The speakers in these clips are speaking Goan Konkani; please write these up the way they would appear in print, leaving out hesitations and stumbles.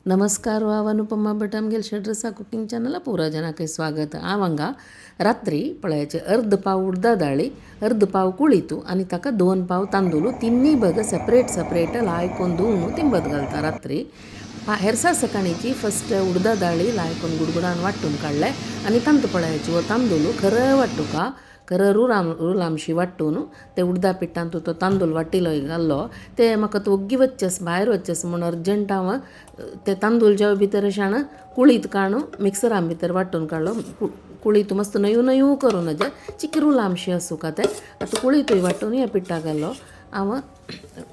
नमस्कार, हांव अनुपमा भट. आमगेले षड्रसा कुकिंग चॅनला पुरा जनाक स्वागत. हांव हांगा रात्री पळयाचे अर्द पाव उडदा दाळी, अर्द पाव कुळीतू आनी ताका 2 पाव तांदूळ, तिन्ही बग सेपरेट सेपरेट लायकून धुवन तिंबत घालता रात्री. हेरसा सकाळीची फस्ट उडदा दाळी लायकून गुडगुडान वांटून काडले आनी तांतू पळयाची हो तांदूळ खरं वांटूका खरं रुराम रुलामशी वांटून ते उडदा पिठांत तो तांदूळ वाटिलो घाल्लो. ते म्हाका तो ओग्गी वचचेस भायर वचचेस म्हूण अर्जंट हांव ते तांदूळ जेव भितर अशें कुळीत काडून मिक्सरान भितर वांटून काडलो. कुळीत मस्त नयू नयू करून अशें चिकी रुलामशी आसूं ते. आतां कुळीतूय वांटून ह्या पिठाक घालो. हांव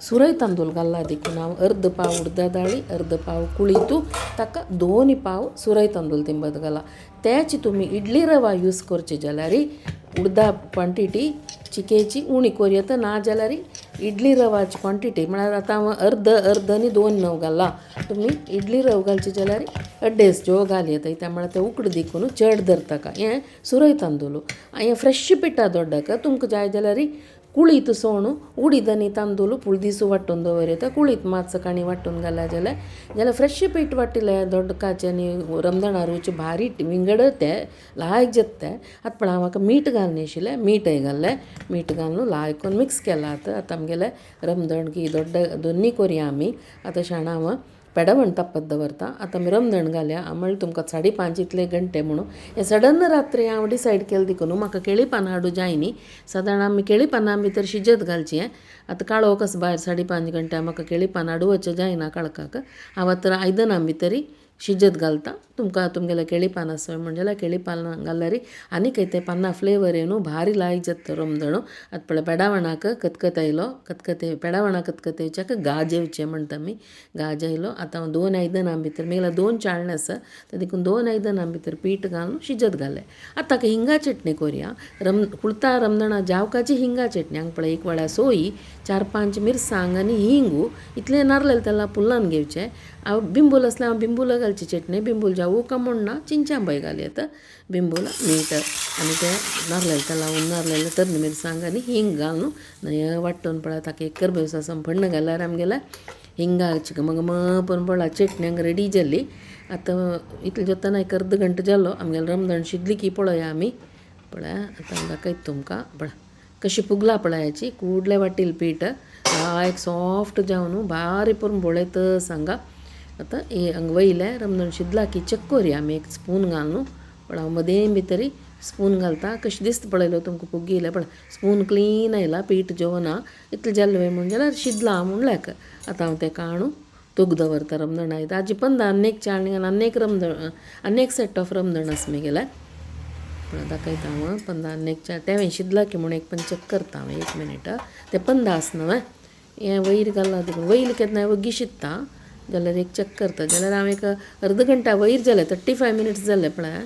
सुरय तांदूळ घाल्ला देखून हांव अर्द पाव उडदा दाळी, अर्द पाव कुळीतू, ताका 2 पाव सुरय तांदूळ तिंबत घाला. तेच तुमी इडली रवा यूज करचे जाल्यार उडदा क्वांटिटी चिकेची उणी करूं येता, ना जाल्यार इडली रवाची क्वांटिटी म्हळ्यार आतां हांव अर्द अर्द आनी 2 नव घाला. तुमी इडली रव घालची जाल्यार अड्डेस ज्यो घाल येता, त्या म्हळ्यार ते उकड देखून चड धरता का. हें सुरय तांदूळ हें फ्रेश पिठा दोड्डाक तुमकां जाय जाल्यार कुळीत सोणू उडीद आनी तांदूळ पुळदीसू वांटून दवर येता. कुळीत मात सकाळी वांटून घाल्या जाल्यार जाल्यार फ्रेश पीठ वाटिल्लें दोडकाचें आनी रमदणा रूच भारी विंगड ते लायक जाता ते. आतां पळय हांव म्हाका मीठ घालना आशिल्लें, मीठय घाल्लें. मीठ घालून लायकून मिक्स केलां. आतां आतां आमगेलें रमदण की दोड्ड दोन्नी करया आमी. आतां शाणा हांव पेडावण तापत दवरता. आतां आमी रमदण घालया. हांव म्हणलें तुमकां 5.5 इतले घंटे म्हणून हें सडन रात्री हांव डिसायड केलें देखून म्हाका केळी पानां हाडूं जाय न्ही. सादारण आमी केळी पानां भितर शिजत घालची. आतां काळोख आसा भायर, 5.5 घंटे म्हाका केळी पानां हाडूं वचचें जायना काळखाक. हांव आतां आयदनां भितरी शिजत घालता. तुमकां तुमगेले केळी पानां आसा म्हण जाल्यार केळी पानां घाल्यार आनी खंय ते पानां फ्लेवर येवन भारी लायक जाता रमदण. आतां पळय पेडावणाक कतकत आयलो, कतकत पेडावणा कतकत येवच्याक गाज येवचें म्हणटा आमी. गाज आयलो. आतां हांव 2 आयदनां भितर, म्हगेल्या 2 चाळणी आसा ते देखून 2 आयदनां भितर पीठ घालून शिजत घालें. आतां ताका हिंगा चटणी करुया. कुळता रमदणा जावकाची हिंगा चटणी. हांगा पळय 1 वळ्या सोय, 4-5 मिरसांग आनी हिंगू इतलें नारलें तेला पुल्लान घेवचें. हांव बिंबूल आसल्यार हांव बिंबूल घालची चटणी, बिंबूल जावू का म्हूण ना चिंचांबय घाल येता. बिंबूल मीठ आनी तें नारलें तेला नारलें तरणी मिरसांग आनी हिंग घालून नय वांटून पळय ताका एक करबेव सासम फण्ण घाल्यार आमगेलें हिंगाची घमघम पळोवन पळय चटणी हांगा रेडी जाली. आतां इतलें जातना एक अर्द घंटो जालो. आमगेलें रमदण शिजली की पळया आमी. पळय आतां हांव दाखयता तुमकां. पळय कशी पुगला पळयाची कुडले वाटील पीठ लायक सॉफ्ट जावन बारीक करून पळयत सांगा. आतां हें हांगा वयलें रमदण शिजला की चॅक करुया आमी एक स्पून घालून. पळय हांव मदें भितरी स्पून घालता कशें दिसता पळयलो तुमकां पुगिल्लें. पळय स्पून क्लीन आयला, पीठ जेवना इतलें जालें म्हूण जाल्यार शिजलां म्हूण लेक. आतां हांव तें काडून तूक दवरता रमदण. आजी पंदा आनी एक चाळणी आनी एक रमदण आनी एक सेट ऑफ रमदण आसा म्हगेलें. पळय दाखयता हांव पंदा आनी एक चाळ तें शिजलां की म्हूण एक पण चॅक करता हांव 1 मिनीट. तें पंदा आसा न्हय हें वयर घालां देखून वयर केन्ना वग्गी शिजता जाल्यार एक चॅक करता. जाल्यार हांव एक अर्द घंटा वयर जालें, 35 मिनिट्स जालें. पळय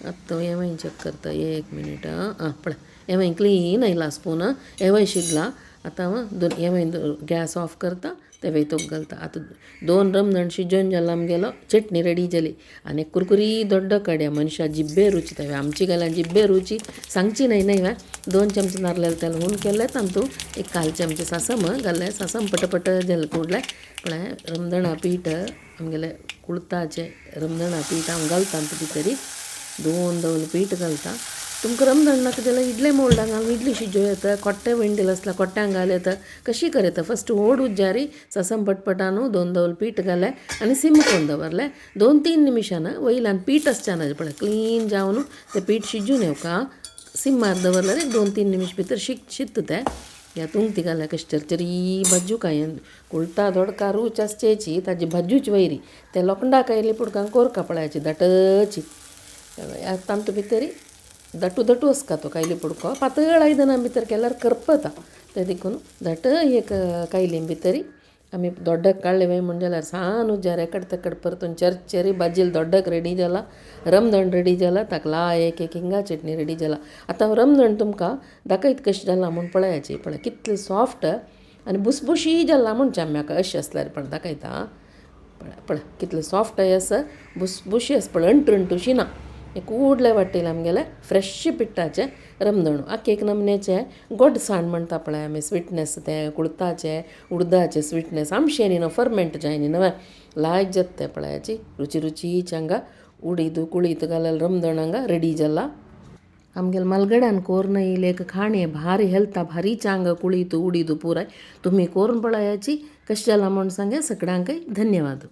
आतां हें मागीर चॅक करता 1 मिनीट. आं पळय हें मागीर क्लीन आयलां स्पून, हें मागीर शिजलां. आतां हांव हें मागीर गॅस ऑफ करता, तें मागीर तोक घालता. आतां 2 रमदण शिजोवन जालो आमगेलो चटणी रेडी जाली. आनी कुरकुरी दोड्डो काडया मनशा जिब्बे रुची तवे आमची घाल्या जिब्बे रुची सांगची न्हय न्हय वा. 2 चमचे नारलें तेल हून केलें, तातूंत एक काल चमचे सासम घालें, सासम पटपट जालें कुडलें. पळय रमदणा पीठ आमगेलें कुळताचें रमदणा पीठ हांव घालता तातूंत भितरी 2 दवल पीठ घालता. तुमकां रमदण नाका जाल्यार इडले मोल्डां घालून इडली शिजोवं येता, कोट्टे विंडील आसल्यार कोट्ट्यांक घाल येता, कशी कर येता. फस्ट व्हड उज्जारी सासम पटपटानू 2 दवल पीठ घालें आनी सिम करून दवरलें. 2-3 निमिशान वयल्यान पीठ आसचें ना पळय क्लीन जावन तें पीठ शिजून येवका. सिमार दवरल्यार 2-3 निमिश भितर शिजता तें. ह्या तुंगती घाल्यार कशी चरचरी भाजू काय कुळता दोडका रूच आसचेची ताजी भाजूच वयरी ते लोखंडा कायली पुडकां कोरका पळयाची दाटची तातूंत भितरी दटू दटू आसता तो कायली पुडको पातळ आयदनां भितर केल्यार करपता तें देखून दाट एक कायली भितरी आमी दोड्डक काडलें वय म्हूण जाल्यार सान उज्जार एकड तेकड परतून चरचरी भाजील दोड्डक रेडी जाला, रमदण रेडी जाला, ताका लायक एक हिंगा चटणी रेडी जाला. आतां रमदण तुमकां दाखयत कशें जालां म्हूण पळयाची. पळय कितलें सॉफ्ट आनी बुसबुशी जाला म्हणचें आमी म्हाका अशें आसल्यार पण दाखयता. पळय पळय कितलें सॉफ्ट आसा, बुसबुशी आसा पळय, अंटू अंटूशी ना. हें कुडले वाटेल आमगेलें फ्रेश पिट्टाचें रमदणू आख्खे एक नमन्याचे गोडसाण म्हणटा पळय आमी स्विटनस तें कुळताचें उडदाचें स्विटनस आमशेनी न्हू फर्मेंट जायनी न्हू लायक जाता तें पळयाची रुची रुचीचें हांगा उडीद कुळीद घालेलें रमदण हांगा रेडी जाला. आमगेले मालगड्यान कोर्न येयले एक खाणी भारी हेल्था भारी चांग कुळीद उडीद पुराय तुमी कोरून पळयाची कशें जालां म्हूण सांगे सगळ्यांकय धन्यवाद.